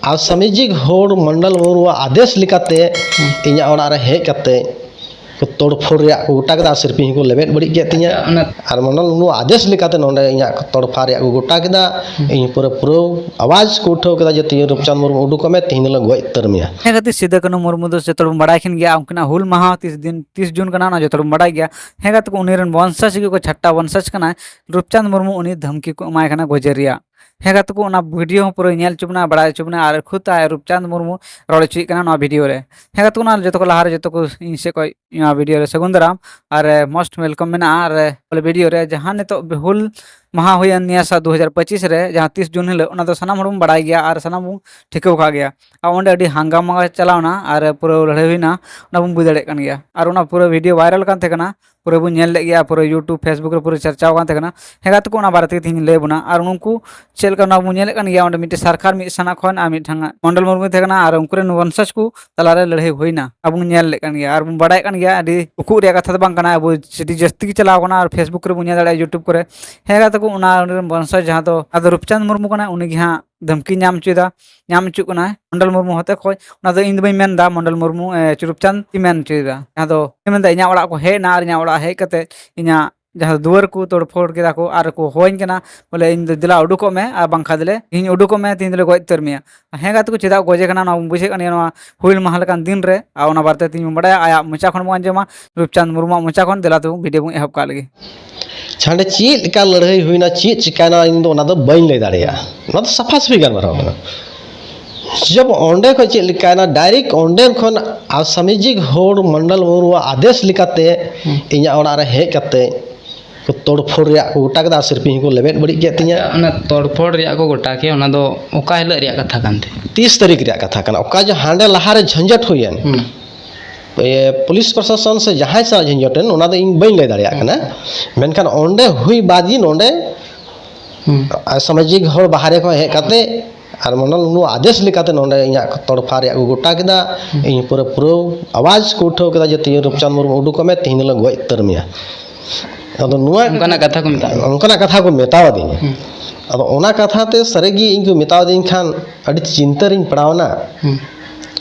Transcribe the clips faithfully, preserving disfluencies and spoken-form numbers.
ᱟᱨ ᱥᱟᱢᱟᱡᱤᱠ ᱦᱚᱲ ᱢᱚᱱᱰᱚᱞ ᱢᱩᱨᱢᱩᱣᱟᱜ ᱟᱫᱮᱥ ᱞᱮᱠᱟᱛᱮ ᱤᱧᱟᱹᱜ ᱚᱲᱟᱜ ᱨᱮ ᱦᱮᱡ ᱠᱟᱛᱮ ᱠᱚ ᱛᱚᱲᱯᱷᱚᱲ ᱨᱮᱭᱟᱜ ᱠᱚ ᱜᱚᱴᱟ ᱠᱮᱫᱟ ᱟᱨ ᱥᱤᱨᱯᱤᱧ ᱦᱚᱸᱠᱚ ᱞᱮᱵᱮᱫ ᱵᱟᱹᱲᱤᱡ ᱠᱮᱫ ᱛᱤᱧᱟ᱾ ᱟᱨ ᱢᱚᱱᱰᱚᱞ ᱢᱩᱨᱢᱩᱣᱟᱜ ᱟᱫᱮᱥ ᱞᱮᱠᱟᱛᱮ ᱱᱚᱰᱮ ᱤᱧᱟᱹᱜ ᱛᱚᱲᱯᱷᱟ ᱨᱮᱭᱟᱜ ᱠᱚ ᱜᱚᱴᱟ ᱠᱮᱫᱟ᱾ ᱤᱧ ᱯᱩᱨᱟᱹ ᱯᱩᱨᱟᱹ ᱟᱣᱟᱡᱽ ᱠᱚ ᱩᱴᱷᱟᱹᱣ ᱠᱮᱫᱟ ᱡᱮ, "ᱛᱤᱦᱤᱧ ᱨᱩᱯᱪᱟᱸᱫᱽ ᱢᱩᱨᱢᱩ ᱩᱰᱩᱠᱚᱜ ᱢᱮ, ᱛᱤᱦᱤᱧ ᱫᱚᱞᱮ ᱜᱚᱡ ᱩᱛᱟᱹᱨ ᱢᱮᱭᱟ᱾" ᱦᱮᱸ ᱜᱟᱛᱮ, ᱥᱤᱫᱩ ᱠᱟᱹᱱᱦᱩ ᱢᱩᱨᱢᱩ ᱫᱚ ᱡᱚᱛᱚ ᱦᱚᱲ ᱵᱚᱱ ᱵᱟᱲᱟᱭ ᱠᱟᱱ ᱜᱮᱭᱟ, ᱩᱱᱠᱤᱱᱟᱜ ᱦᱩᱞ ᱢᱟᱦᱟ ᱛᱤᱥ ᱫᱤᱱ, ᱛᱤᱥ ᱡᱩᱱ ᱠᱟᱱᱟ, ᱚᱱᱟ ᱡᱚᱛᱚ ᱦᱚᱲ ᱵᱚᱱ ᱵᱟᱲᱟᱭ ᱜᱮᱭᱟ᱾ ᱦᱮᱸ ᱜᱟᱛᱮ ᱠᱚ, ᱩᱱᱤ ᱨᱮᱱ ᱵᱚᱝᱥᱚᱡᱽ ᱜᱮ ᱠᱚ ᱪᱷᱟᱴᱴᱟ ᱵᱚᱝᱥᱚᱡᱽ ᱠᱟᱱᱟᱭ᱾ ᱨᱩᱯᱪᱟᱸᱫᱽ ᱢᱩᱨᱢᱩ ᱩᱱᱤ ᱫᱷᱟᱢᱠᱤ ᱠᱚ ᱮᱢᱟᱭ ᱠᱟᱱᱟ ᱜᱚᱡᱮ ᱨᱮᱭᱟᱜ᱾ ᱦᱮᱸ ᱜᱟᱛᱮ ᱠᱚ, ᱚᱱᱟ ᱵᱷᱤᱰᱤᱭᱳ ᱦᱚᱸ ᱯᱩᱨᱟᱹ ᱧᱮᱞ ᱦᱚᱪᱚ ᱵᱚᱱᱟ, ᱵᱟᱲᱟᱭ ᱦᱚᱪᱚ ᱵᱚᱱᱟ, ᱟᱨ ᱠᱷᱩᱫ ᱟᱡ ᱨᱩᱯᱪᱟᱸᱫᱽ ᱢᱩᱨᱢᱩ ᱨᱚᱲ ᱦᱚᱪᱚᱭᱮᱫ ᱠᱟᱱᱟ ᱱᱚᱣᱟ ᱵᱷᱤᱰᱤᱭᱳ ᱨᱮ᱾ ᱦᱮᱸ ᱜᱟᱛᱮ ᱠᱚ, ᱚᱱᱟ ᱡᱚᱛᱚ ᱠᱚ ᱞᱟᱦᱟᱨᱮ ᱡᱚᱛᱚ ᱠᱚ ᱤᱧ ᱥᱮᱫ ᱠᱷᱚᱱ ᱱᱚᱣᱟ ᱵᱷᱤᱰᱤᱭᱳ ᱨᱮ ᱥᱟᱹᱜᱩᱱ ᱫᱟᱨᱟᱢ ᱟᱨ, ᱮ, most welcome ᱢᱮᱱᱟᱜᱼᱟ᱾ ᱟᱨ, ᱮ, ᱵᱚᱞᱮ ᱵᱷᱤᱰᱤᱭᱳ ᱨᱮ ᱡᱟᱦᱟᱸ ᱱᱤᱛᱚᱜ ᱦᱩᱞ ᱢᱟᱦᱟ ᱦᱩᱭᱮᱱ ᱱᱤᱭᱟᱹ ᱥᱟᱞ ᱫᱩ ᱦᱟᱡᱟᱨ ᱯᱚᱸᱪᱤᱥ ᱨᱮ, ᱡᱟᱦᱟᱸ ᱛᱤᱥ ᱡᱩᱱ ᱦᱤᱞᱳᱜ, ᱚᱱᱟ ᱫᱚ ᱥᱟᱱᱟᱢ ᱦᱚᱲ ᱵᱚᱱ ᱵᱟᱲᱟᱭ ᱜᱮᱭᱟ ᱟᱨ ᱥᱟᱱᱟᱢ ᱵᱚᱱ ᱴᱷᱤᱠᱟᱹᱣ ᱟᱠᱟᱫ ᱜᱮᱭᱟ᱾ ᱟᱨ ᱚᱸᱰᱮ ᱟᱹᱰᱤ ᱦᱟᱝᱜᱟᱢᱟ ᱪᱟᱞᱟᱣᱱᱟ ᱟᱨ ᱯᱩᱨᱟᱹ ᱞᱟᱹᱲᱦᱟᱹᱭ ᱦᱩᱭᱱᱟ, ᱚᱱᱟ ᱵᱚᱱ ᱵᱩᱡᱽ ᱫᱟᱲᱮᱭᱟᱜ ᱠᱟᱱ ᱜᱮᱭᱟ᱾ ᱟᱨ ᱚᱱᱟ ᱯᱩᱨᱟᱹ ᱵᱷᱤᱰᱤᱭᱳ ᱵᱷᱟᱭᱨᱟᱞ ᱠᱟᱱ ᱛᱟᱦᱮᱸ ᱠᱟᱱᱟ, ᱯᱩᱨᱟᱹ ᱵᱚᱱ ᱧᱮᱞ ᱞᱮᱫ ᱜᱮᱭᱟ, ᱯᱩᱨᱟᱹ YouTube, Facebook ᱨᱮ ᱯᱩᱨᱟᱹ ᱪᱟᱨᱪᱟᱣ ᱠᱟᱱ ᱛᱟᱦᱮᱸ ᱠᱟᱱᱟ᱾ ᱦᱮᱸ ᱜᱟᱛᱮ ᱠᱚ, ᱚᱱᱟ ᱵᱟᱨᱮ ᱛᱮᱜᱮ ᱛᱮᱦᱮᱧ ᱞᱟᱹᱭ ᱟᱵᱚᱱᱟ᱾ ᱟᱨ ᱩᱱᱠᱩ ᱪᱮᱫ ᱞᱮᱠᱟ ᱚᱱᱟ ᱵᱚᱱ ᱧᱮᱞᱮᱫ ᱠᱟᱱ ᱜᱮᱭᱟ, ᱚᱸᱰᱮ ᱢᱤᱫᱴᱮᱱ ᱥᱚᱨᱠᱟᱨ ᱢᱤᱫ ᱥᱮᱱᱟ ᱠᱷᱚᱱ ᱟᱨ ᱢᱤᱫᱴᱟᱝ ᱢᱚᱱᱰᱚᱞ ᱢᱩᱨᱢᱩ ᱛᱟᱦᱮᱸ ᱠᱟᱱᱟ ᱟᱨ ᱩᱱᱠᱩ ᱨᱮᱱ ᱵᱚᱝᱥᱚᱡᱽ ᱠᱚ ᱛᱟᱞᱟᱨᱮ ᱞᱟᱹᱲᱦᱟᱹᱭ ᱦᱩᱭᱱᱟ᱾ ᱟᱵᱚ ᱵᱚᱱ ᱧᱮᱞ ᱞᱮᱫ ᱠᱟᱱ ᱜᱮᱭᱟ ᱟᱨ ᱵᱚᱱ ᱵᱟᱲᱟᱭᱮᱫ ᱠᱟᱱ ᱜᱮᱭᱟ, ᱟᱹᱰᱤ ᱩᱠᱩᱜ ᱨᱮᱭᱟᱜ ᱠᱟᱛᱷᱟ ᱫᱚ ᱵᱟᱝ ᱠᱟᱱᱟ, ᱟᱵᱚ ᱟᱹᱰᱤ ᱡᱟᱹᱥᱛᱤ ᱜᱮ ᱪᱟᱞᱟᱣ ᱠᱟᱱᱟ ᱟᱨ Facebook ᱨᱮᱵᱚᱱ ᱧᱮᱞ ᱫᱟᱲᱮᱭᱟᱜᱼᱟ, YouTube ᱠᱚᱨᱮ᱾ ᱦᱮᱸ ᱜᱟᱛᱮ ᱠᱚ, ᱚᱱᱟ ᱨᱮᱱ ᱵᱚᱝᱥᱚᱡᱽ ᱡᱟᱦᱟᱸ ᱫᱚ, ᱟᱫᱚ ᱨᱩᱯᱪᱟᱸᱫᱽ ᱢᱩᱨᱢᱩ ᱠᱟᱱᱟᱭ, ᱩᱱᱤ ᱜᱮ ᱦᱟᱸᱜ ᱫᱷᱟᱢᱠᱤ ᱧᱟᱢ ᱦᱚᱪᱚᱭᱮᱫᱟ, ᱧᱟᱢ ᱦᱚᱪᱚᱜ ᱠᱟᱱᱟᱭ ᱢᱚᱱᱰᱚᱞ ᱢᱩᱨᱢᱩ ᱦᱚᱛᱮ ᱠᱷᱚᱡ᱾ ᱚᱱᱟ ᱫᱚ ᱤᱧ ᱫᱚ ᱵᱟᱹᱧ ᱢᱮᱱ ᱮᱫᱟ, ᱢᱚᱱᱰᱚᱞ ᱢᱩᱨᱢᱩ, ᱮ, ᱨᱩᱯᱪᱟᱸᱫᱽ ᱤᱧ ᱢᱮᱱ ᱦᱚᱪᱚᱭᱮᱫᱟ᱾ ᱡᱟᱦᱟᱸ ᱫᱚ ᱤᱧ ᱢᱮᱱᱫᱟ, ᱤᱧᱟᱹᱜ ᱚᱲᱟᱜ ᱠᱚ ᱦᱮᱡ ᱮᱱᱟ ᱟᱨ ᱤᱧᱟᱹᱜ ᱚᱲᱟᱜ ᱦᱮᱡ ᱠᱟᱛᱮ ᱤᱧᱟᱹᱜ ᱡᱟᱦᱟᱸ ᱫᱩᱣᱟᱹᱨ ᱠᱚ ᱛᱚᱲᱯᱷᱚᱲ ᱠᱮᱫᱟ ᱠᱚ ᱟᱨ ᱠᱚ ᱦᱚᱦᱚᱧ ᱠᱟᱱᱟ, ᱵᱚᱞᱮ, ᱤᱧ ᱫᱚ, "ᱫᱮᱞᱟ ᱩᱰᱩᱠᱚᱜ ᱢᱮ, ᱟᱨ ᱵᱟᱝᱠᱷᱟᱱ ᱫᱚᱞᱮ ᱛᱤᱦᱤᱧ ᱩᱰᱩᱠᱚᱜ ᱢᱮ, ᱛᱤᱦᱤᱧ ᱫᱚᱞᱮ ᱜᱚᱡ ᱩᱛᱟᱹᱨ ᱢᱮᱭᱟ᱾" ᱦᱮᱸ ᱜᱟᱛᱮ ᱠᱚ, ᱪᱮᱫᱟᱜ ᱜᱚᱡᱮ ᱠᱟᱱᱟ, ᱚᱱᱟ ᱵᱚᱱ ᱵᱩᱡᱷᱟᱹᱜ ᱠᱟᱱ ᱜᱮᱭᱟ ᱱᱚᱣᱟ ᱦᱩᱞ ᱢᱟᱦᱟ ᱞᱮᱠᱟᱱ ᱫᱤᱱ ᱨᱮ᱾ ᱟᱨ ᱚᱱᱟ ᱵᱟᱨᱮᱛᱮ ᱛᱤᱦᱤᱧ ᱵᱚᱱ ᱵᱟᱲᱟᱭᱟ, ᱟᱭᱟᱜ ᱢᱚᱪᱟ ᱠᱷᱚᱱ ᱵᱚᱱ ᱟᱸᱡᱚᱢᱟ, ᱨᱩᱯᱪᱟᱸᱫᱽ ᱢᱩᱨᱢᱩᱣᱟᱜ ᱢᱚᱪᱟ ᱠᱷᱚᱱ᱾ ᱫᱮᱞᱟ ᱛᱚᱵᱮ ᱵᱷᱤᱰᱤᱭᱳ ᱵᱚᱱ ᱮᱦᱚᱵ ᱠᱟᱜ ᱞᱮᱜᱮ᱾ ᱟᱪᱪᱷᱟ, ᱚᱸᱰᱮ ᱪᱮᱫ ᱞᱮᱠᱟ ᱞᱟᱹᱲᱦᱟᱹᱭ ᱦᱩᱭᱱᱟ, ᱪᱮᱫ ᱪᱤᱠᱟᱭᱱᱟ, ᱤᱧ ᱫᱚ ᱚᱱᱟ ᱫᱚ ᱵᱟᱹᱧ ᱞᱟᱹᱭ ᱫᱟᱲᱮᱭᱟᱜᱼᱟ᱾ ᱚᱱᱟ ᱫᱚ ᱥᱟᱯᱷᱟ ᱥᱟᱹᱯᱷᱤ ᱜᱟᱞᱢᱟᱨᱟᱣ ᱠᱟᱱᱟ᱾ ᱡᱚᱵ ᱚᱸᱰᱮ ᱠᱷᱚᱱ ᱪᱮᱫ ᱞᱮᱠᱟᱭᱱᱟ, ᱰᱟᱭᱨᱮᱠᱴ ᱚᱸᱰᱮ ᱠᱷᱚᱱ ᱟᱥᱟᱢᱤᱡᱤᱠ ᱦᱚᱲ ᱢᱚᱱᱰᱚᱞ ᱢᱩᱨᱢᱩᱣᱟᱜ ᱟᱫᱮᱥ ᱞᱮᱠᱟᱛᱮ ᱤᱧᱟᱹᱜ ᱚᱲᱟᱜ ᱨᱮ ᱦᱮᱡ ᱠᱟᱛᱮ ᱠᱚ ᱛᱚᱲᱯᱷᱚᱲ ᱨᱮᱭᱟᱜ ᱠᱚ ᱜᱚᱴᱟ ᱠᱮᱫᱟ ᱟᱨ ᱥᱤᱨᱯᱤᱧ ᱦᱚᱸᱠᱚ ᱞᱮᱵᱮᱫ ᱵᱟᱹᱲᱤᱡ ᱠᱮᱫ ᱛᱤᱧᱟ᱾ ᱚᱱᱟ ᱛᱚᱲᱯᱷᱚᱲ ᱨᱮᱭᱟᱜ ᱠᱚ ᱜᱚᱴᱟ ᱠᱮᱫ, ᱚᱱᱟ ᱫᱚ ᱚᱠᱟ ᱦᱤᱞᱳᱜ ᱨᱮᱭᱟᱜ ᱠᱟᱛᱷᱟ ᱠᱟᱱ ᱛᱮ? ᱛᱤᱥ ᱛᱟᱹᱨᱤᱠᱷ ᱨᱮᱭᱟᱜ ᱠᱟᱛᱷᱟ ᱠᱟᱱᱟ, ᱚᱠᱟ ᱡᱮ ᱦᱟᱸᱰᱮ ᱞᱟᱦᱟᱨᱮ ᱡᱷᱟᱸᱡᱚᱴ ᱦᱩᱭᱮᱱ᱾ ᱦᱩᱸ᱾ ᱮ, ᱯᱩᱞᱤᱥ ᱯᱨᱚᱥᱟᱥᱚᱱ ᱥᱮ ᱡᱟᱦᱟᱸᱭ ᱥᱟᱶ ᱡᱷᱟᱸᱡᱚᱴ ᱮᱱ, ᱚᱱᱟ ᱫᱚ ᱤᱧ ᱵᱟᱹᱧ ᱞᱟᱹᱭ ᱫᱟᱲᱮᱭᱟᱜ ᱠᱟᱱᱟ᱾ ᱢᱮᱱᱠᱷᱟᱱ ᱚᱸᱰᱮ ᱦᱩᱭ ᱵᱟᱫ ᱜᱮ ᱱᱚᱸᱰᱮ ᱦᱩᱸ᱾ ᱟᱥᱟᱢᱟᱡᱤᱠ ᱦᱚᱲ ᱵᱟᱦᱨᱮ ᱠᱷᱚᱱ ᱦᱮᱡ ᱠᱟᱛᱮ ᱟᱨ ᱢᱚᱱᱰᱚᱞ ᱢᱩᱨᱢᱩ ᱟᱫᱮᱥ ᱞᱮᱠᱟᱛᱮ ᱱᱚᱸᱰᱮ ᱤᱧᱟᱹᱜ ᱛᱚᱲᱯᱷᱟ ᱨᱮᱭᱟᱜ ᱠᱚ ᱜᱚᱴᱟ ᱠᱮᱫᱟ᱾ ᱦᱩᱸ᱾ ᱤᱧ ᱯᱩᱨᱟᱹ ᱯᱩᱨᱟᱹ ᱟᱣᱟᱡᱽ ᱠᱚ ᱩᱴᱷᱟᱹᱣ ᱠᱮᱫᱟ ᱡᱮ, "ᱛᱤᱦᱤᱧ ᱨᱩᱯᱪᱟᱸᱫᱽ ᱢᱩᱨᱢᱩ ᱩᱰᱩᱠᱚᱜ ᱢᱮ, ᱛᱤᱦᱤᱧ ᱫᱚᱞᱮ ᱜᱚᱡ ᱩᱛᱟᱹᱨ ᱢᱮᱭᱟ᱾" ᱟᱫᱚ ᱱᱚᱣᱟ ᱚᱱᱠᱟᱱᱟᱜ ᱠᱟᱛᱷᱟ ᱠᱚ ᱢᱮᱛᱟᱜᱼᱟ᱾ ᱚᱱᱠᱟᱱᱟᱜ ᱠᱟᱛᱷᱟ ᱠᱚ ᱢᱮᱛᱟᱣᱟᱫᱤᱧᱟ᱾ ᱦᱩᱸ᱾ ᱟᱫᱚ ᱚᱱᱟ ᱠᱟᱛᱷᱟ ᱛᱮ ᱥᱟᱹᱨᱤᱜᱮ ᱤᱧ ᱠᱚ ᱢᱮᱛᱟᱣ ᱫᱤᱧ ᱠᱷᱟᱱ ᱟᱹᱰᱤ ᱪᱤᱱᱛᱟᱹ ᱨᱤᱧ ᱯᱟᱲᱟᱣᱱᱟ᱾ ᱦᱩᱸ᱾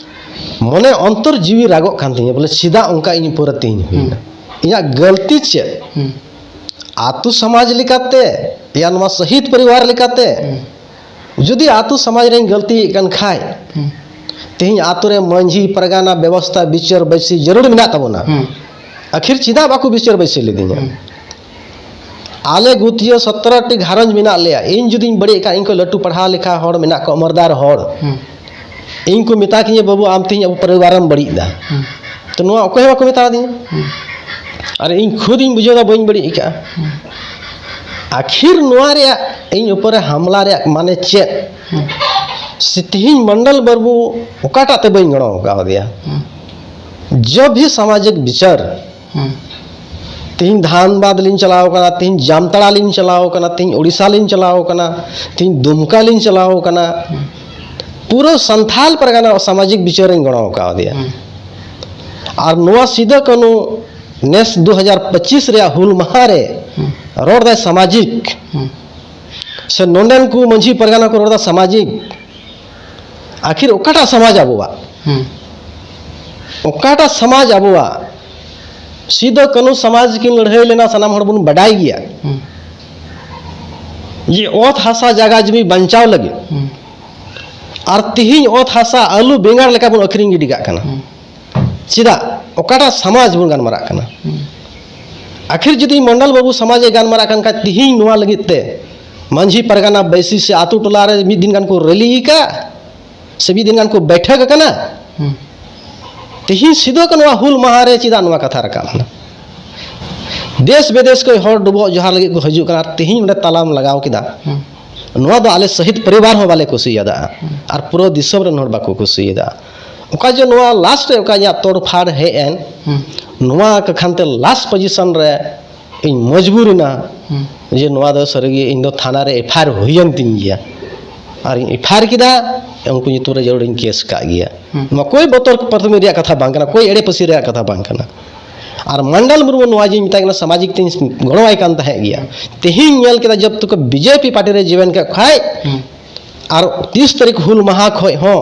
ᱢᱚᱱᱮ ᱚᱱᱛᱚᱨ ᱡᱤᱣᱤ ᱨᱟᱜᱚᱜ ᱠᱟᱱ ᱛᱤᱧᱟᱹ, ᱵᱚᱞᱮ ᱪᱮᱫᱟᱜ ᱚᱱᱠᱟ ᱤᱧ ᱩᱯᱚᱨ ᱨᱮ ᱛᱤᱧ ᱦᱩᱭᱱᱟ᱾ ᱦᱩᱸ᱾ ᱤᱧᱟᱹᱜ ᱜᱟᱹᱞᱛᱤ ᱪᱮᱫ? ᱦᱩᱸ᱾ ᱟᱛᱳ ᱥᱚᱢᱟᱡᱽ ᱞᱮᱠᱟᱛᱮ, ᱭᱟ ᱱᱚᱣᱟ ᱥᱟᱹᱦᱤᱫ ᱯᱚᱨᱤᱵᱟᱨ ᱞᱮᱠᱟᱛᱮ, ᱦᱩᱸ᱾ ᱡᱩᱫᱤ ᱟᱛᱳ ᱥᱚᱢᱟᱡᱽ ᱨᱮᱧ ᱜᱟᱹᱞᱛᱤᱭᱮᱫ ᱠᱟᱱ ᱠᱷᱟᱡ, ᱦᱩᱸ᱾ ᱛᱮᱦᱮᱧ ᱟᱛᱳ ᱨᱮ ᱢᱟᱹᱡᱷᱤ, ᱯᱟᱨᱜᱟᱱᱟ, ᱵᱮᱵᱚᱥᱛᱷᱟ, ᱵᱤᱪᱟᱹᱨ ᱵᱟᱹᱭᱥᱤ ᱡᱟᱹᱨᱩᱲ ᱢᱮᱱᱟᱜ ᱛᱟᱵᱚᱱᱟ᱾ ᱦᱩᱸ᱾ ᱟᱹᱠᱷᱤᱨ ᱪᱮᱫᱟᱜ ᱵᱟᱠᱚ ᱵᱤᱪᱟᱹᱨ ᱵᱟᱹᱭᱥᱤ ᱞᱤᱫᱤᱧᱟ? ᱦᱩᱸ᱾ ᱟᱞᱮ ᱜᱩᱛᱤᱭᱟᱹ ᱥᱚᱛᱨᱚ ᱴᱤ ᱜᱷᱟᱨᱚᱸᱡᱽ ᱢᱮᱱᱟᱜ ᱞᱮᱭᱟ, ᱤᱧ ᱡᱩᱫᱤᱧ ᱵᱟᱹᱲᱤᱡ ᱠᱷᱟᱱ, ᱤᱧ ᱠᱷᱚᱱ ᱞᱟᱹᱴᱩ ᱯᱟᱲᱦᱟᱣ ᱞᱮᱠᱷᱟ ᱦᱚᱲ ᱢᱮᱱᱟᱜ ᱠᱚᱣᱟ, ᱩᱢᱟᱹᱨᱫᱟᱨ ᱦᱚᱲ᱾ ᱦᱩᱸ᱾ ᱤᱧ ᱠᱚ ᱢᱮᱛᱟ ᱠᱤᱧᱟᱹ, "ᱵᱟᱹᱵᱩ, ᱟᱢ ᱛᱮᱦᱮᱧ ᱟᱵᱚ ᱯᱚᱨᱤᱵᱟᱨᱮᱢ ᱵᱟᱹᱲᱤᱡ ᱮᱫᱟ᱾" ᱦᱩᱸ᱾ ᱛᱚ ᱱᱚᱣᱟ ᱚᱠᱚᱭ ᱦᱚᱸ ᱵᱟᱠᱚ ᱢᱮᱛᱟ ᱫᱤᱧᱟ᱾ ᱦᱩᱸ᱾ ᱟᱨ ᱤᱧ ᱠᱷᱩᱫ ᱤᱧ ᱵᱩᱡᱷᱟᱹᱣ ᱮᱫᱟ ᱵᱟᱹᱧ ᱵᱟᱹᱲᱤᱡ ᱟᱠᱟᱫᱼᱟ᱾ ᱦᱩᱸ᱾ ᱟᱹᱠᱷᱤᱨ ᱱᱚᱣᱟ ᱨᱮᱭᱟᱜ ᱤᱧ ᱩᱯᱚᱨᱮ ᱦᱟᱢᱞᱟ ᱨᱮᱭᱟᱜ ᱢᱟᱱᱮ ᱪᱮᱫ? ᱦᱩᱸ᱾ ᱥᱮ ᱛᱮᱦᱮᱧ ᱢᱚᱱᱰᱚᱞ ᱵᱟᱹᱵᱩ ᱚᱠᱟᱴᱟᱜ ᱛᱮ ᱵᱟᱹᱧ ᱜᱚᱲᱚ ᱠᱟᱣᱫᱮᱭᱟ? ᱦᱩᱸ᱾ ᱡᱚᱵ ᱦᱤ ᱥᱟᱢᱟᱡᱤᱠ ᱵᱤᱪᱟᱨ᱾ ᱦᱩᱸ᱾ ᱛᱮᱦᱮᱧ ᱫᱷᱟᱱᱵᱟᱫᱽ ᱞᱤᱧ ᱪᱟᱞᱟᱣ ᱠᱟᱱᱟ, ᱛᱮᱦᱮᱧ ᱡᱟᱢᱛᱟᱲᱟ ᱞᱤᱧ ᱪᱟᱞᱟᱣ ᱠᱟᱱᱟ, ᱛᱮᱦᱮᱧ ᱳᱰᱤᱥᱟ ᱞᱤᱧ ᱪᱟᱞᱟᱣ ᱠᱟᱱᱟ, ᱛᱮᱦᱮᱧ ᱫᱩᱢᱠᱟ ᱞᱤᱧ ᱪᱟᱞᱟᱣ ᱠᱟᱱᱟ᱾ ᱦᱩᱸ᱾ ᱯᱩᱨᱟᱹ ᱥᱟᱱᱛᱷᱟᱞ ᱯᱟᱨᱜᱟᱱᱟ ᱥᱟᱢᱟᱡᱤᱠ ᱵᱤᱪᱟᱹᱨ ᱨᱤᱧ ᱜᱚᱲᱚ ᱠᱟᱣᱫᱮᱭᱟ᱾ ᱦᱩᱸ᱾ ᱟᱨ ᱱᱚᱣᱟ ᱥᱤᱫᱟᱹ ᱠᱟᱹᱱᱩ ᱱᱮᱥ ᱫᱩ ᱦᱟᱡᱟᱨ ᱯᱚᱸᱪᱤᱥ ᱨᱮᱭᱟᱜ ᱦᱩᱞ ᱢᱟᱦᱟ ᱨᱮ ᱦᱩᱸ᱾ ᱨᱚᱲ ᱫᱟᱭ ᱥᱟᱢᱟᱡᱤᱠ᱾ ᱦᱩᱸ᱾ ᱥᱮ ᱱᱚᱰᱮᱱ ᱠᱚ ᱢᱟᱹᱡᱷᱤ ᱯᱟᱨᱜᱟᱱᱟ ᱠᱚ ᱨᱚᱲ ᱫᱟ ᱥᱟᱢᱟᱡᱤᱠ᱾ ᱟᱹᱠᱷᱤᱨ ᱚᱠᱟᱴᱟᱜ ᱥᱚᱢᱟᱡᱽ ᱟᱵᱚᱣᱟᱜ? ᱦᱩᱸ᱾ ᱚᱠᱟᱴᱟᱜ ᱥᱚᱢᱟᱡᱽ ᱟᱵᱚᱣᱟᱜ? ᱥᱤᱫᱟᱹ ᱠᱟᱹᱱᱩ ᱥᱚᱢᱟᱡᱽ ᱠᱤᱱ ᱞᱟᱹᱲᱦᱟᱹᱭ ᱞᱮᱱᱟ, ᱥᱟᱱᱟᱢ ᱦᱚᱲ ᱵᱚᱱ ᱵᱟᱰᱟᱭ ᱜᱮᱭᱟ᱾ ᱦᱩᱸ᱾ ᱡᱮ ᱚᱛ ᱦᱟᱥᱟ ᱡᱟᱭᱜᱟ ᱡᱩᱢᱤ ᱵᱟᱧᱪᱟᱣ ᱞᱟᱹᱜᱤᱫ᱾ ᱦᱩᱸ᱾ ᱟᱨ ᱛᱤᱦᱤᱧ ᱚᱛ ᱦᱟᱥᱟ ᱟᱹᱞᱩ ᱵᱮᱸᱜᱟᱲ ᱞᱮᱠᱟ ᱵᱚᱱ ᱟᱹᱠᱷᱨᱤᱧ ᱜᱤᱰᱤ ᱠᱟᱜ ᱠᱟᱱᱟ᱾ ᱦᱩᱸ᱾ ᱪᱮᱫᱟᱜ? ᱚᱠᱟᱴᱟᱜ ᱥᱚᱢᱟᱡᱽ ᱵᱚᱱ ᱜᱟᱞᱢᱟᱨᱟᱜ ᱠᱟᱱᱟ? ᱦᱩᱸ᱾ ᱟᱹᱠᱷᱤᱨ ᱡᱩᱫᱤ ᱢᱚᱱᱰᱚᱞ ᱵᱟᱹᱵᱩ ᱥᱚᱢᱟᱡᱽ ᱮ ᱜᱟᱞᱢᱟᱨᱟᱜ ᱠᱟᱱ ᱠᱷᱟᱡ, ᱛᱤᱦᱤᱧ ᱱᱚᱣᱟ ᱞᱟᱹᱜᱤᱫ ᱛᱮ ᱢᱟᱹᱡᱷᱤ ᱯᱟᱨᱜᱟᱱᱟ ᱵᱟᱹᱭᱥᱤ ᱥᱮ ᱟᱛᱳ ᱴᱚᱞᱟ ᱨᱮ ᱢᱤᱫ ᱫᱤᱱ ᱜᱟᱱ ᱠᱚ ᱨᱮᱞᱤ ᱟᱠᱟᱫ, ᱥᱮ ᱢᱤᱫ ᱫᱤᱱ ᱜᱟᱱ ᱠᱚ ᱵᱮᱴᱷᱟᱠ ᱟᱠᱟᱱᱟ᱾ ᱦᱩᱸ᱾ ᱛᱤᱦᱤᱧ ᱥᱤᱫᱩ ᱠᱟᱹᱱᱩᱣᱟᱜ ᱦᱩᱞ ᱢᱟᱦᱟ ᱨᱮ ᱪᱮᱫᱟᱜ ᱱᱚᱣᱟ ᱠᱟᱛᱷᱟ ᱨᱟᱠᱟᱵ ᱮᱱᱟ? ᱫᱮᱥ ᱵᱤᱫᱮᱥ ᱠᱷᱚᱱ ᱦᱚᱲ ᱰᱚᱵᱚᱜ ᱡᱚᱦᱟᱨ ᱞᱟᱹᱜᱤᱫ ᱠᱚ ᱦᱤᱡᱩᱜ ᱠᱟᱱᱟ, ᱟᱨ ᱛᱤᱦᱤᱧ ᱚᱸᱰᱮ ᱛᱟᱞᱟᱢ ᱞᱟᱜᱟᱣ ᱠᱮᱫᱟ᱾ ᱦᱩᱸ᱾ ᱱᱚᱣᱟ ᱫᱚ ᱟᱞᱮ ᱥᱟᱹᱦᱤᱫ ᱯᱚᱨᱤᱵᱟᱨ ᱦᱚᱸ ᱵᱟᱞᱮ ᱠᱩᱥᱤᱭᱟᱫᱟ, ᱦᱩᱸ᱾ ᱟᱨ ᱯᱩᱨᱟᱹ ᱫᱤᱥᱚᱢ ᱨᱮᱱ ᱦᱚᱲ ᱵᱟᱠᱚ ᱠᱩᱥᱤᱭᱟᱫᱟ᱾ ᱚᱠᱟ ᱡᱮ ᱱᱚᱣᱟ ᱞᱟᱥᱴ ᱨᱮ ᱚᱠᱟ ᱤᱧᱟᱹᱜ ᱛᱚᱲᱯᱷᱟᱲ ᱦᱮᱡ ᱮᱱ, ᱦᱩᱸ᱾ ᱱᱚᱣᱟ ᱠᱟᱠᱷᱟᱱ ᱛᱮ ᱞᱟᱥᱴ ᱯᱚᱡᱤᱥᱚᱱ ᱨᱮ ᱤᱧ ᱢᱚᱡᱽᱵᱩᱨ ᱮᱱᱟ, ᱦᱩᱸ᱾ ᱡᱮ ᱱᱚᱣᱟ ᱫᱚ ᱥᱟᱹᱨᱤᱜᱮ ᱤᱧ ᱫᱚ ᱛᱷᱟᱱᱟ ᱨᱮ ᱮᱯᱷ ᱟᱭ ᱟᱨ ᱦᱩᱭᱮᱱ ᱛᱤᱧ ᱜᱮᱭᱟ᱾ ᱟᱨ ᱤᱧ ᱮᱯᱷ ᱟᱭ ᱟᱨ ᱠᱮᱫᱟ, ᱩᱱᱠᱩ ᱧᱩᱛᱩᱢ ᱨᱮ ᱡᱟᱹᱨᱩᱲᱤᱧ ᱠᱮᱥ ᱠᱟᱜ ᱜᱮᱭᱟ᱾ ᱦᱩᱸ᱾ ᱱᱚᱣᱟ ᱠᱚᱭ ᱵᱚᱛᱚᱨ ᱯᱨᱚᱛᱷᱚᱢᱤ ᱨᱮᱭᱟᱜ ᱠᱟᱛᱷᱟ ᱵᱟᱝ ᱠᱟᱱᱟ, ᱠᱚᱭ ᱮᱲᱮ ᱯᱟᱹᱥᱤ ᱨᱮᱭᱟᱜ ᱠᱟᱛᱷᱟ ᱵᱟᱝ ᱠᱟᱱᱟ᱾ ᱟᱨ ᱢᱟᱱᱰᱟᱞ ᱢᱩᱨᱢᱩ ᱱᱚᱣᱟ ᱡᱮᱧ ᱢᱮᱛᱟᱭ ᱠᱟᱱᱟ, ᱥᱟᱢᱟᱡᱤᱠ ᱛᱮᱧ ᱜᱚᱲᱚᱣᱟᱭ ᱠᱟᱱ ᱛᱟᱦᱮᱸᱫ ᱜᱮᱭᱟ᱾ ᱛᱮᱦᱮᱧ ᱧᱮᱞ ᱠᱮᱫᱟ, ᱡᱚᱵ ᱛᱚᱠ ᱵᱤᱡᱮᱯᱤ ᱯᱟᱨᱴᱤ ᱨᱮ ᱡᱚᱭᱮᱱ ᱠᱮᱫ ᱠᱷᱟᱡ, ᱟᱨ ᱛᱤᱥ ᱛᱟᱹᱨᱤᱠᱷ ᱦᱩᱞ ᱢᱟᱦᱟ ᱠᱷᱚᱡ ᱦᱚᱸ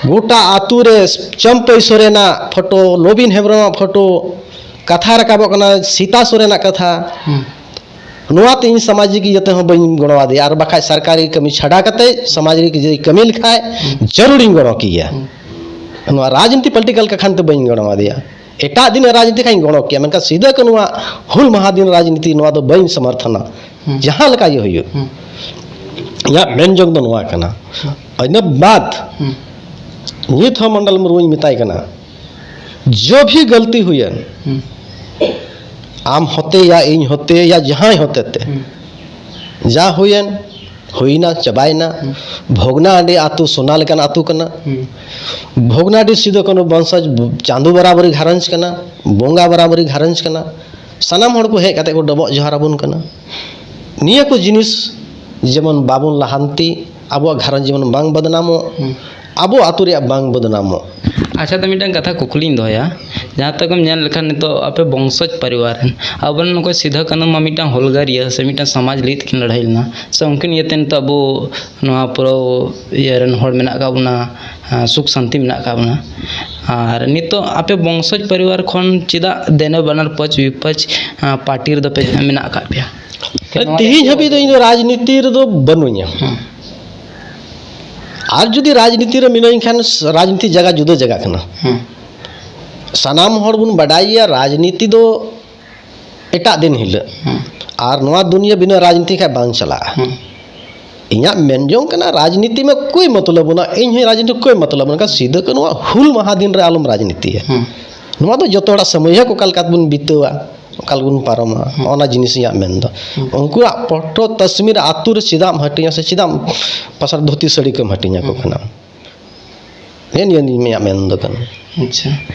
ᱜᱚᱴᱟ ᱟᱛᱩ ᱨᱮ ᱪᱟᱹᱢᱯᱟᱹᱭ ᱥᱚᱨᱮᱱᱟᱜ ᱯᱷᱳᱴᱳ, ᱞᱚᱵᱤᱱ ᱦᱮᱢᱵᱨᱚᱢᱟᱜ ᱯᱷᱳᱴᱳ, ᱠᱟᱛᱷᱟ ᱨᱟᱠᱟᱵᱚᱜ ᱠᱟᱱᱟ ᱥᱤᱛᱟ ᱥᱚᱨᱮᱱᱟᱜ ᱠᱟᱛᱷᱟ᱾ ᱦᱩᱸ᱾ ᱱᱚᱣᱟ ᱛᱮ ᱤᱧ ᱥᱟᱢᱟᱡᱤᱠ ᱤᱭᱟᱹ ᱛᱮᱦᱚᱸ ᱵᱟᱹᱧ ᱜᱚᱲᱚ ᱟᱫᱮᱭᱟ, ᱟᱨ ᱵᱟᱠᱷᱟᱡ ᱥᱚᱨᱠᱟᱨᱤ ᱠᱟᱹᱢᱤ ᱪᱷᱟᱰᱟ ᱠᱟᱛᱮ ᱥᱟᱢᱟᱡᱤᱠ ᱡᱩᱫᱤ ᱠᱟᱹᱢᱤ ᱞᱮᱠᱷᱟᱡ ᱦᱩᱸ᱾ ᱡᱟᱹᱨᱩᱲᱤᱧ ᱜᱚᱲᱚ ᱠᱮᱭᱟ᱾ ᱦᱩᱸ᱾ ᱱᱚᱣᱟ ᱨᱟᱡᱽᱱᱤᱛᱤ ᱯᱚᱞᱤᱴᱤᱠᱟᱞ ᱠᱟᱠᱷᱟᱱ ᱛᱮ ᱵᱟᱹᱧ ᱜᱚᱲᱚ ᱟᱫᱮᱭᱟ᱾ ᱮᱴᱟᱜ ᱫᱤᱱ ᱨᱟᱡᱽᱱᱤᱛᱤ ᱠᱷᱟᱱ ᱜᱚᱲᱚ ᱠᱮᱭᱟ, ᱢᱮᱱᱠᱷᱟᱱ ᱥᱤᱫᱩ ᱠᱟᱹᱱᱩᱣᱟᱜ ᱦᱩᱞ ᱢᱟᱦᱟ ᱫᱤᱱ ᱨᱟᱡᱽᱱᱤᱛᱤ ᱱᱚᱣᱟ ᱫᱚ ᱵᱟᱹᱧ ᱥᱚᱢᱚᱨᱛᱷᱚᱱᱟ᱾ ᱦᱩᱸ᱾ ᱡᱟᱦᱟᱸ ᱞᱮᱠᱟ ᱜᱮ ᱦᱩᱭᱩᱜ, ᱦᱩᱸ᱾ ᱤᱧᱟᱹᱜ ᱢᱮᱱ ᱡᱚᱝ ᱫᱚ ᱱᱚᱣᱟ ᱠᱟᱱᱟ᱾ ᱦᱩᱸ᱾ ᱤᱱᱟᱹ ᱵᱟᱫ ᱦᱩᱸ᱾ ᱱᱤᱛ ᱦᱚᱸ ᱢᱚᱱᱰᱚᱞ ᱢᱩᱨᱢᱩᱧ ᱢᱮᱛᱟᱭ ᱠᱟᱱᱟ, ᱡᱚ ᱵᱷᱤ ᱜᱟᱞᱛᱤ ᱦᱩᱭᱮᱱ, ᱦᱩᱸ᱾ ᱟᱢ ᱦᱚᱛᱮ ᱭᱟ ᱤᱧ ᱦᱚᱛᱮ ᱭᱟ ᱡᱟᱦᱟᱸᱭ ᱦᱚᱛᱮ ᱛᱮ, ᱦᱩᱸ᱾ ᱡᱟ ᱦᱩᱭᱮᱱ, ᱦᱩᱭᱱᱟ, ᱪᱟᱵᱟᱭᱮᱱᱟ᱾ ᱦᱩᱸ᱾ ᱵᱷᱚᱜᱽᱱᱟᱰᱤ ᱟᱛᱳ ᱥᱳᱱᱟ ᱞᱮᱠᱟᱱ ᱟᱛᱳ ᱠᱟᱱᱟ᱾ ᱦᱩᱸ᱾ ᱵᱷᱚᱜᱽᱱᱟᱰᱤ ᱥᱤᱫᱩ ᱠᱟᱹᱱᱩ ᱵᱚᱝᱥᱚᱡᱽ ᱪᱟᱸᱫᱳ ᱵᱟᱨᱟᱵᱟᱨᱤ ᱜᱷᱟᱨᱚᱸᱡᱽ ᱠᱟᱱᱟ, ᱵᱚᱸᱜᱟ ᱵᱟᱨᱟᱵᱟᱨᱤ ᱜᱷᱟᱨᱚᱸᱡᱽ ᱠᱟᱱᱟ᱾ ᱥᱟᱱᱟᱢ ᱦᱚᱲ ᱠᱚ ᱦᱮᱡ ᱠᱟᱛᱮ ᱠᱚ ᱰᱚᱵᱚᱜ ᱡᱚᱦᱟᱨ ᱟᱵᱚᱱ ᱠᱟᱱᱟ᱾ ᱱᱤᱭᱟᱹ ᱠᱚ ᱡᱤᱱᱤᱥ ᱡᱮᱢᱚᱱ ᱵᱟᱵᱚᱱ ᱞᱟᱦᱟᱱᱛᱤ, ᱟᱵᱚᱣᱟᱜ ᱜᱷᱟᱨᱚᱸᱡᱽ ᱡᱮᱢᱚᱱ ᱵᱟᱝ ᱵᱚᱫᱱᱟᱢᱚᱜ, ᱦᱩᱸ᱾ ᱟᱵᱚ ᱟᱛᱳ ᱨᱮᱭᱟᱜ ᱵᱟᱝ ᱵᱚᱫᱱᱟᱢᱚᱜ᱾ ᱟᱪᱪᱷᱟ, ᱛᱚ ᱢᱤᱫᱴᱟᱝ ᱠᱟᱛᱷᱟ ᱠᱩᱠᱞᱤᱧ ᱫᱚᱦᱚᱭᱟ, ᱡᱟᱦᱟᱸ ᱛᱟᱠᱚᱢ ᱧᱮᱞ ᱞᱮᱠᱷᱟᱱ ᱱᱤᱛᱚᱜ ᱟᱯᱮ ᱵᱚᱝᱥᱚᱡᱽ ᱯᱚᱨᱤᱵᱟᱨ ᱨᱮᱱ, ᱟᱵᱚᱨᱮᱱ ᱱᱩᱠᱩ ᱥᱤᱫᱷᱟᱹ ᱠᱟᱹᱱᱦᱩ ᱢᱟ ᱢᱤᱫᱴᱟᱝ ᱦᱩᱞᱜᱟᱹᱨᱤᱭᱟᱹ ᱥᱮ ᱢᱤᱫᱴᱟᱝ ᱥᱚᱢᱟᱡᱽ ᱞᱟᱹᱜᱤᱫ ᱠᱤᱱ ᱞᱟᱹᱲᱦᱟᱹᱭ ᱞᱮᱱᱟ, ᱥᱮ ᱩᱱᱠᱤᱱ ᱤᱭᱟᱹᱛᱮ ᱱᱤᱛᱚᱜ ᱟᱵᱚ ᱱᱚᱣᱟ ᱯᱩᱨᱟᱹ ᱤᱭᱟᱹ ᱨᱮᱱ ᱦᱚᱲ ᱢᱮᱱᱟᱜ ᱟᱠᱟᱫ ᱵᱚᱱᱟ, ᱟᱸ, ᱥᱩᱠ ᱥᱟᱱᱛᱤ ᱢᱮᱱᱟᱜ ᱟᱠᱟᱫ ᱵᱚᱱᱟ᱾ ᱟᱨ ᱱᱤᱛᱚᱜ ᱟᱯᱮ ᱵᱚᱝᱥᱚᱡᱽ ᱯᱚᱨᱤᱵᱟᱨ ᱠᱷᱚᱱ ᱪᱮᱫᱟᱜ ᱫᱮᱱᱮ ᱵᱟᱱᱟᱨ ᱯᱚᱪ ᱵᱤᱯᱚᱪ, ᱟᱸ, ᱯᱟᱨᱴᱤ ᱨᱮᱫᱚ ᱯᱮ ᱢᱮᱱᱟᱜ ᱟᱠᱟᱫ ᱯᱮᱭᱟ? ᱛᱮᱦᱮᱧ ᱦᱟᱹᱵᱤᱡ ᱫᱚ ᱤᱧ ᱫᱚ ᱨᱟᱡᱽᱱᱤᱛᱤ ᱨᱮᱫᱚ ᱵᱟᱹᱱᱩᱧᱟ᱾ ᱦᱩᱸ᱾ ᱟᱨ ᱡᱩᱫᱤ ᱨᱟᱡᱽᱱᱤᱛᱤ ᱨᱮ ᱢᱤᱱᱟᱹᱧ ᱠᱷᱟᱱ, ᱨᱟᱡᱽᱱᱤᱛᱤ ᱡᱟᱭᱜᱟ ᱡᱩᱫᱟᱹ ᱡᱟᱭᱜᱟ ᱠᱟᱱᱟ᱾ ᱦᱩᱸ᱾ ᱥᱟᱱᱟᱢ ᱦᱚᱲ ᱵᱚᱱ ᱵᱟᱰᱟᱭ ᱜᱮᱭᱟ, ᱨᱟᱡᱽᱱᱤᱛᱤ ᱫᱚ ᱮᱴᱟᱜ ᱫᱤᱱ ᱦᱤᱞᱳᱜ᱾ ᱦᱩᱸ᱾ ᱟᱨ ᱱᱚᱣᱟ ᱫᱩᱱᱤᱭᱟᱹ ᱵᱤᱱᱟᱹ ᱨᱟᱡᱽᱱᱤᱛᱤ ᱠᱷᱟᱡ ᱵᱟᱝ ᱪᱟᱞᱟᱜᱼᱟ᱾ ᱦᱩᱸ᱾ ᱤᱧᱟᱹᱜ ᱢᱮᱱ ᱡᱚᱝ ᱠᱟᱱᱟ, ᱨᱟᱡᱽᱱᱤᱛᱤ ᱢᱟ ᱠᱚᱭ ᱢᱚᱛᱞᱚᱵ ᱵᱚᱱᱟ, ᱤᱧ ᱦᱚᱸ ᱨᱟᱡᱽᱱᱤᱛᱤ ᱠᱚᱭ ᱢᱚᱛᱞᱚᱵ ᱵᱚᱱᱟ, ᱥᱤᱫᱩ ᱠᱟᱹᱱᱦᱩᱣᱟᱜ ᱦᱩᱞ ᱢᱟᱦᱟ ᱫᱤᱱ ᱨᱮ ᱟᱞᱚᱢ ᱨᱟᱡᱽᱱᱤᱛᱤᱭᱟ᱾ ᱦᱩᱸ᱾ ᱱᱚᱣᱟ ᱫᱚ ᱡᱚᱛᱚ ᱦᱚᱲᱟᱜ ᱥᱚᱢᱚᱭ ᱦᱚᱸ ᱚᱠᱟ ᱞᱮᱠᱟ ᱛᱮᱵᱚᱱ ᱵᱤᱛᱟᱹᱣᱟ, ᱚᱠᱟ ᱞᱮᱠᱟ ᱵᱚᱱ ᱯᱟᱨᱚᱢᱟ, ᱦᱩᱸ᱾ ᱚᱱᱟ ᱡᱤᱱᱤᱥ ᱤᱧᱟᱹᱜ ᱢᱮᱱ ᱫᱚ᱾ ᱦᱩᱸ᱾ ᱩᱱᱠᱩᱣᱟᱜ ᱯᱚᱴᱚ ᱛᱟᱥᱢᱤᱨ ᱟᱛᱳ ᱨᱮ ᱪᱮᱫᱟᱜ ᱮᱢ ᱦᱟᱹᱴᱤᱧᱟ ᱥᱮ ᱪᱮᱫᱟᱜ ᱮᱢ ᱯᱟᱥᱟᱨ ᱫᱷᱩᱛᱤ ᱥᱟᱹᱲᱤ ᱠᱚᱢ ᱦᱟᱹᱴᱤᱧ ᱟᱠᱚ ᱦᱩᱸ᱾ ᱠᱟᱱᱟ? ᱱᱤᱭᱟᱹ, ᱱᱤᱭᱟᱹ ᱤᱧᱟᱹᱜ ᱢᱮᱱ ᱫᱚ ᱠᱟᱱᱟ᱾ ᱟᱪᱪᱷᱟ᱾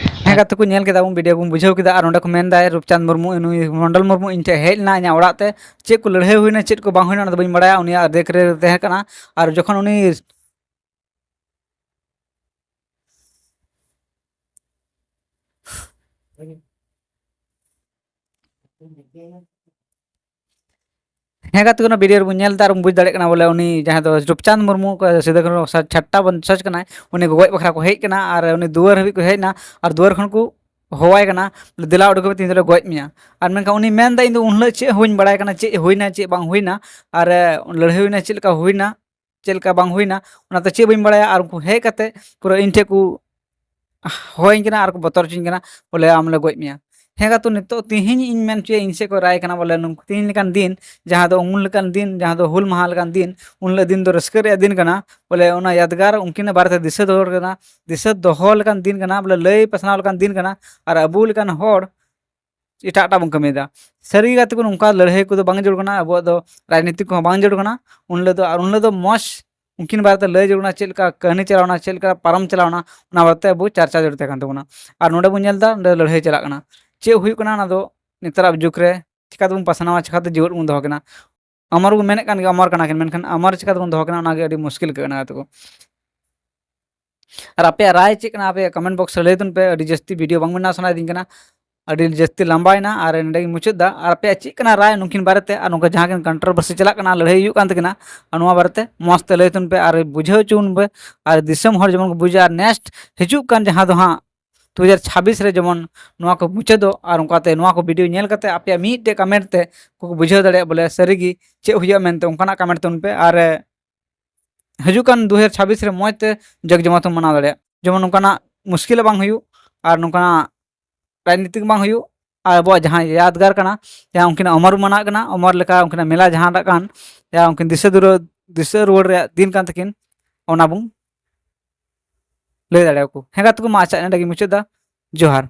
ᱦᱮᱸ, ᱜᱟᱛᱮ ᱠᱚ ᱧᱮᱞ ᱠᱮᱫᱟ ᱵᱚᱱ, ᱵᱷᱤᱰᱤᱭᱳ ᱵᱚᱱ ᱵᱩᱡᱷᱟᱹᱣ ᱠᱮᱫᱟ᱾ ᱟᱨ ᱚᱸᱰᱮ ᱠᱚ ᱢᱮᱱᱫᱟ, "ᱨᱩᱯᱪᱟᱸᱫᱽ ᱢᱩᱨᱢᱩ, ᱱᱩᱭ ᱢᱚᱱᱰᱚᱞ ᱢᱩᱨᱢᱩ ᱤᱧ ᱴᱷᱮᱱ ᱦᱮᱡ ᱞᱮᱱᱟ, ᱤᱧᱟᱹᱜ ᱚᱲᱟᱜ ᱛᱮ, ᱪᱮᱫ ᱠᱚ ᱞᱟᱹᱲᱦᱟᱹᱭ ᱦᱩᱭᱱᱟ, ᱪᱮᱫ ᱠᱚ ᱵᱟᱝ ᱦᱩᱭᱱᱟ, ᱚᱱᱟ ᱫᱚ ᱵᱟᱹᱧ ᱵᱟᱲᱟᱭᱟ, ᱩᱱᱤᱭᱟᱜ ᱫᱮᱠᱷ ᱨᱮ ᱛᱟᱦᱮᱸ ᱠᱟᱱᱟ᱾" ᱟᱨ ᱡᱚᱠᱷᱚᱱ ᱩᱱᱤ ᱦᱮᱸ ᱜᱟᱛᱮ ᱠᱚ, ᱱᱚᱣᱟ ᱵᱷᱤᱰᱤᱭᱳ ᱨᱮᱵᱚᱱ ᱧᱮᱞ ᱮᱫᱟ ᱟᱨ ᱵᱚᱱ ᱵᱩᱡᱽ ᱫᱟᱲᱮᱭᱟᱜ ᱠᱟᱱᱟ ᱵᱚᱞᱮ ᱩᱱᱤ ᱡᱟᱦᱟᱸᱭ ᱫᱚ ᱨᱩᱯᱪᱟᱸᱫᱽ ᱢᱩᱨᱢᱩ ᱠᱚ ᱥᱤᱫᱩ ᱠᱟᱹᱱᱦᱩ ᱥᱟ-, ᱪᱷᱟᱴᱴᱟ ᱵᱚᱱᱥᱚᱡᱽ ᱠᱟᱱᱟᱭ, ᱩᱱᱤ ᱜᱚᱡ ᱵᱟᱠᱷᱨᱟ ᱠᱚ ᱦᱮᱡ ᱠᱟᱱᱟ ᱟᱨ ᱩᱱᱤ ᱫᱩᱣᱟᱹᱨ ᱦᱟᱹᱵᱤᱡ ᱠᱚ ᱦᱮᱡ ᱮᱱᱟ ᱟᱨ ᱫᱩᱣᱟᱹᱨ ᱠᱷᱚᱱ ᱠᱚ ᱦᱚᱦᱚᱣᱟᱭ ᱠᱟᱱᱟ, "ᱫᱮᱞᱟ ᱩᱰᱩᱠᱚᱜ ᱢᱮ, ᱛᱮᱦᱮᱧ ᱫᱚᱞᱮ ᱜᱚᱡ ᱢᱮᱭᱟ᱾" ᱟᱨ ᱢᱮᱱᱠᱷᱟᱱ ᱩᱱᱤ ᱢᱮᱱᱫᱟ, "ᱤᱧ ᱫᱚ ᱩᱱ ᱦᱤᱞᱳᱜ ᱪᱮᱫ ᱦᱚᱸ ᱵᱟᱹᱧ ᱵᱟᱲᱟᱭ ᱠᱟᱱᱟ, ᱪᱮᱫ ᱦᱩᱭᱱᱟ ᱪᱮᱫ ᱵᱟᱝ ᱦᱩᱭᱱᱟ, ᱟᱨ ᱮ, ᱞᱟᱹᱲᱦᱟᱹᱭ ᱦᱩᱭᱱᱟ ᱪᱮᱫ ᱞᱮᱠᱟ ᱦᱩᱭᱱᱟ, ᱪᱮᱫ ᱞᱮᱠᱟ ᱵᱟᱝ ᱦᱩᱭᱱᱟ, ᱚᱱᱟᱛᱮ ᱪᱮᱫ ᱵᱟᱹᱧ ᱵᱟᱲᱟᱭᱟ᱾" ᱟᱨ ᱩᱱᱠᱩ ᱦᱮᱡ ᱠᱟᱛᱮ ᱯᱩᱨᱟᱹ ᱤᱧ ᱴᱷᱮᱱ ᱠᱚ ᱦᱚᱦᱚᱭᱟᱹᱧ ᱠᱟᱱᱟ ᱟᱨ ᱠᱚ ᱵᱚᱛᱚᱨ ᱦᱚᱪᱚᱧ ᱠᱟᱱᱟ, ᱵᱚᱞᱮ, "ᱟᱢ ᱞᱮ ᱜᱚᱡ ᱢᱮᱭᱟ᱾" ᱦᱮᱸ ᱜᱟᱛᱮ, ᱱᱤᱛᱚᱜ ᱛᱮᱦᱮᱧ ᱤᱧ ᱢᱮᱱ ᱦᱚᱪᱚᱭᱟ, ᱤᱧ ᱥᱮᱫ ᱠᱷᱚᱱ ᱨᱟᱭ ᱠᱟᱱᱟ ᱵᱚᱞᱮ, ᱱᱩᱠᱩ ᱛᱮᱦᱮᱧ ᱞᱮᱠᱟᱱ ᱫᱤᱱ, ᱡᱟᱦᱟᱸ ᱫᱚ ᱩᱢᱩᱞ ᱞᱮᱠᱟᱱ ᱫᱤᱱ, ᱡᱟᱦᱟᱸ ᱫᱚ ᱦᱩᱞ ᱢᱟᱦᱟ ᱞᱮᱠᱟᱱ ᱫᱤᱱ, ᱩᱱ ᱦᱤᱞᱳᱜ ᱫᱤᱱ ᱫᱚ ᱨᱟᱹᱥᱠᱟᱹ ᱨᱮᱭᱟᱜ ᱫᱤᱱ ᱠᱟᱱᱟ, ᱵᱚᱞᱮ, ᱚᱱᱟ ᱭᱟᱫᱽᱜᱟᱨ ᱩᱱᱠᱤᱱ ᱵᱟᱨᱮᱛᱮ ᱫᱤᱥᱟᱹ ᱫᱚᱦᱚ ᱠᱟᱱᱟ, ᱫᱤᱥᱟᱹ ᱫᱚᱦᱚ ᱞᱮᱠᱟᱱ ᱫᱤᱱ ᱠᱟᱱᱟ, ᱵᱚᱞᱮ, ᱞᱟᱹᱭ ᱯᱟᱥᱱᱟᱣ ᱞᱮᱠᱟᱱ ᱫᱤᱱ ᱠᱟᱱᱟ᱾ ᱟᱨ ᱟᱵᱚ ᱞᱮᱠᱟᱱ ᱦᱚᱲ ᱮᱴᱟᱜ ᱮᱴᱟᱜ ᱵᱚᱱ ᱠᱟᱹᱢᱤᱭᱮᱫᱟ᱾ ᱥᱟᱹᱨᱤ ᱜᱮ ᱜᱟᱛᱮ ᱠᱚ, ᱱᱚᱝᱠᱟ ᱞᱟᱹᱲᱦᱟᱹᱭ ᱠᱚᱫᱚ ᱵᱟᱝ ᱡᱟᱹᱨᱩᱲ ᱠᱟᱱᱟ, ᱟᱵᱚᱣᱟᱜ ᱫᱚ ᱨᱟᱡᱽᱱᱤᱛᱤ ᱠᱚᱦᱚᱸ ᱵᱟᱝ ᱡᱟᱹᱨᱩᱲ ᱠᱟᱱᱟ᱾ ᱩᱱ ᱦᱤᱞᱳᱜ ᱫᱚ, ᱟᱨ ᱩᱱ ᱦᱤᱞᱳᱜ ᱫᱚ ᱢᱚᱸᱡᱽ ᱩᱱᱠᱤᱱ ᱵᱟᱨᱮᱛᱮ ᱞᱟᱹᱭ ᱡᱟᱹᱨᱩᱲ ᱠᱟᱱᱟ, ᱪᱮᱫ ᱞᱮᱠᱟ ᱠᱟᱹᱦᱱᱤ ᱪᱟᱞᱟᱣᱱᱟ, ᱪᱮᱫ ᱞᱮᱠᱟ ᱯᱟᱨᱚᱢ ᱪᱟᱞᱟᱣᱱᱟ, ᱚᱱᱟ ᱵᱟᱨᱮᱛᱮ ᱟᱵᱚ ᱪᱟᱨᱪᱟ ᱡᱟᱹᱨᱩᱲ ᱛᱟᱦᱮᱸ ᱠᱟᱱ ᱛᱟᱵᱚᱱᱟ᱾ ᱟᱨ ᱱᱚᱰᱮ ᱵᱚᱱ ᱧᱮᱞ ᱮᱫᱟ, ᱱᱚᱰᱮ ᱞᱟᱹᱲᱦᱟᱹᱭ ᱪᱟᱞᱟᱜ ᱠᱟᱱᱟ᱾ ᱪᱮᱫ ᱦᱩᱭᱩᱜ ᱠᱟᱱᱟ, ᱚᱱᱟ ᱫᱚ ᱱᱮᱛᱟᱨᱟᱜ ᱡᱩᱜᱽ ᱨᱮ ᱪᱤᱠᱟᱹ ᱛᱮᱵᱚᱱ ᱯᱟᱥᱱᱟᱣᱟ, ᱪᱤᱠᱟᱹᱛᱮ ᱡᱤᱣᱮᱫ ᱵᱚᱱ ᱫᱚᱦᱚ ᱠᱤᱱᱟ? ᱟᱢᱚᱨ ᱵᱚᱱ ᱢᱮᱱᱮᱫ ᱠᱟᱱ ᱜᱮᱭᱟ, ᱟᱢᱚᱨ ᱠᱟᱱᱟ ᱠᱤᱱ, ᱢᱮᱱᱠᱷᱟᱱ ᱟᱢᱚᱨ ᱪᱤᱠᱟᱹ ᱛᱮᱵᱚᱱ ᱫᱚᱦᱚ ᱠᱤᱱᱟ, ᱚᱱᱟᱜᱮ ᱟᱹᱰᱤ ᱢᱩᱥᱠᱤᱞ ᱟᱹᱭᱠᱟᱹᱜ ᱠᱟᱱᱟ ᱜᱟᱛᱮ ᱠᱚ᱾ ᱟᱨ ᱟᱯᱮᱭᱟᱜ ᱨᱟᱭ ᱪᱮᱫ ᱠᱟᱱᱟ? ᱟᱯᱮ ᱠᱚᱢᱮᱱᱴ ᱵᱚᱠᱥ ᱨᱮ ᱞᱟᱹᱭ ᱛᱟᱵᱚᱱ ᱯᱮ᱾ ᱟᱹᱰᱤ ᱡᱟᱹᱥᱛᱤ ᱵᱷᱤᱰᱤᱭᱳ ᱵᱟᱝ ᱵᱮᱱᱟᱣ ᱥᱟᱱᱟᱭᱮᱫᱤᱧ ᱠᱟᱱᱟ, ᱟᱹᱰᱤ ᱡᱟᱹᱥᱛᱤ ᱞᱟᱢᱵᱟᱭᱮᱱᱟ ᱟᱨ ᱱᱚᱸᱰᱮ ᱜᱤᱧ ᱢᱩᱪᱟᱹᱫ ᱮᱫᱟ᱾ ᱟᱨ ᱟᱯᱮᱭᱟᱜ ᱪᱮᱫ ᱠᱟᱱᱟ ᱨᱟᱭ ᱱᱩᱠᱤᱱ ᱵᱟᱨᱮᱛᱮ? ᱟᱨ ᱱᱚᱝᱠᱟ ᱡᱟᱦᱟᱸ ᱠᱤᱱ ᱠᱚᱱᱴᱨᱳᱵᱷᱟᱨᱥᱤ ᱪᱟᱞᱟᱜ ᱠᱟᱱᱟ, ᱞᱟᱹᱲᱦᱟᱹᱭ ᱦᱩᱭᱩᱜ ᱠᱟᱱ ᱛᱟᱹᱠᱤᱱᱟ, ᱟᱨ ᱱᱚᱣᱟ ᱵᱟᱨᱮᱛᱮ ᱢᱚᱸᱡᱽ ᱛᱮ ᱞᱟᱹᱭ ᱛᱟᱵᱚᱱ ᱯᱮ ᱟᱨ ᱵᱩᱡᱷᱟᱹᱣ ᱦᱚᱪᱚ ᱵᱚᱱ ᱯᱮ, ᱟᱨ ᱫᱤᱥᱚᱢ ᱦᱚᱲ ᱡᱮᱢᱚᱱ ᱠᱚ ᱵᱩᱡᱟ᱾ ᱟᱨ ᱱᱮᱠᱥᱴ ᱦᱤᱡᱩᱜ ᱠᱟᱱ ᱡᱟᱦᱟᱸ ᱫᱚ ᱦᱟᱸᱜ ᱫᱩ ᱦᱟᱡᱟᱨ ᱪᱷᱟᱵᱵᱤᱥ ᱨᱮ ᱡᱮᱢᱚᱱ ᱱᱚᱣᱟ ᱠᱚ ᱢᱩᱪᱟᱹᱫᱚᱜ, ᱟᱨ ᱚᱱᱠᱟᱛᱮ ᱱᱚᱣᱟ ᱠᱚ ᱵᱷᱤᱰᱤᱭᱳ ᱧᱮᱞ ᱠᱟᱛᱮ ᱟᱯᱮᱭᱟᱜ ᱢᱤᱫᱴᱮᱡ ᱠᱚᱢᱮᱱᱴ ᱛᱮ ᱠᱚ ᱵᱩᱡᱷᱟᱹᱣ ᱫᱟᱲᱮᱭᱟᱜ ᱵᱚᱞᱮ ᱥᱟᱹᱨᱤᱜᱮ ᱪᱮᱫ ᱦᱩᱭᱩᱜᱼᱟ ᱢᱮᱱᱛᱮ, ᱚᱱᱠᱟᱱᱟᱜ ᱠᱚᱢᱮᱱᱴ ᱛᱟᱵᱚᱱ ᱯᱮ᱾ ᱟᱨ ᱦᱤᱡᱩᱜ ᱠᱟᱱ ᱫᱩ ᱦᱟᱡᱟᱨ ᱪᱷᱟᱵᱵᱤᱥ ᱨᱮ ᱢᱚᱸᱡᱽ ᱛᱮ ᱡᱟᱠ ᱡᱚᱢᱚᱠ ᱛᱮ ᱢᱟᱱᱟᱣ ᱫᱟᱲᱮᱭᱟᱜ, ᱡᱮᱢᱚᱱ ᱱᱚᱝᱠᱟᱱᱟᱜ ᱢᱩᱥᱠᱤᱞ ᱵᱟᱝ ᱦᱩᱭᱩᱜ, ᱟᱨ ᱱᱚᱝᱠᱟᱱᱟᱜ ᱨᱟᱡᱽᱱᱤᱛᱤᱠ ᱵᱟᱝ ᱦᱩᱭᱩᱜ, ᱟᱨ ᱟᱵᱚᱣᱟᱜ ᱡᱟᱦᱟᱸ ᱭᱟᱫᱽᱜᱟᱨ ᱠᱟᱱᱟ, ᱡᱟᱦᱟᱸ ᱩᱱᱠᱤᱱᱟᱜ ᱚᱢᱚᱨ ᱢᱟᱱᱟᱜ ᱠᱟᱱᱟ, ᱚᱢᱚᱨ ᱞᱮᱠᱟ ᱩᱱᱠᱤᱱᱟᱜ ᱢᱮᱞᱟ ᱡᱟᱦᱟᱸᱴᱟᱜ ᱠᱟᱱ, ᱡᱟᱦᱟᱸ ᱩᱱᱠᱤᱱ ᱫᱤᱥᱟᱹ ᱫᱩᱨᱟᱹ-, ᱫᱤᱥᱟᱹ ᱨᱩᱣᱟᱹᱲ ᱨᱮᱭᱟᱜ ᱫᱤᱱ ᱠᱟᱱ ᱛᱟᱹᱠᱤᱱ, ᱚᱱᱟ ᱵᱚᱱ ᱞᱟᱹᱭ ᱫᱟᱲᱮᱭᱟᱠᱚ᱾ ᱦᱮᱸ ᱜᱟᱛᱮ ᱠᱚ, ᱢᱟ ᱟᱪᱪᱷᱟ, ᱱᱚᱸᱰᱮ ᱜᱮ ᱢᱩᱪᱟᱹᱫ ᱫᱟ᱾ ᱡᱚᱦᱟᱨ᱾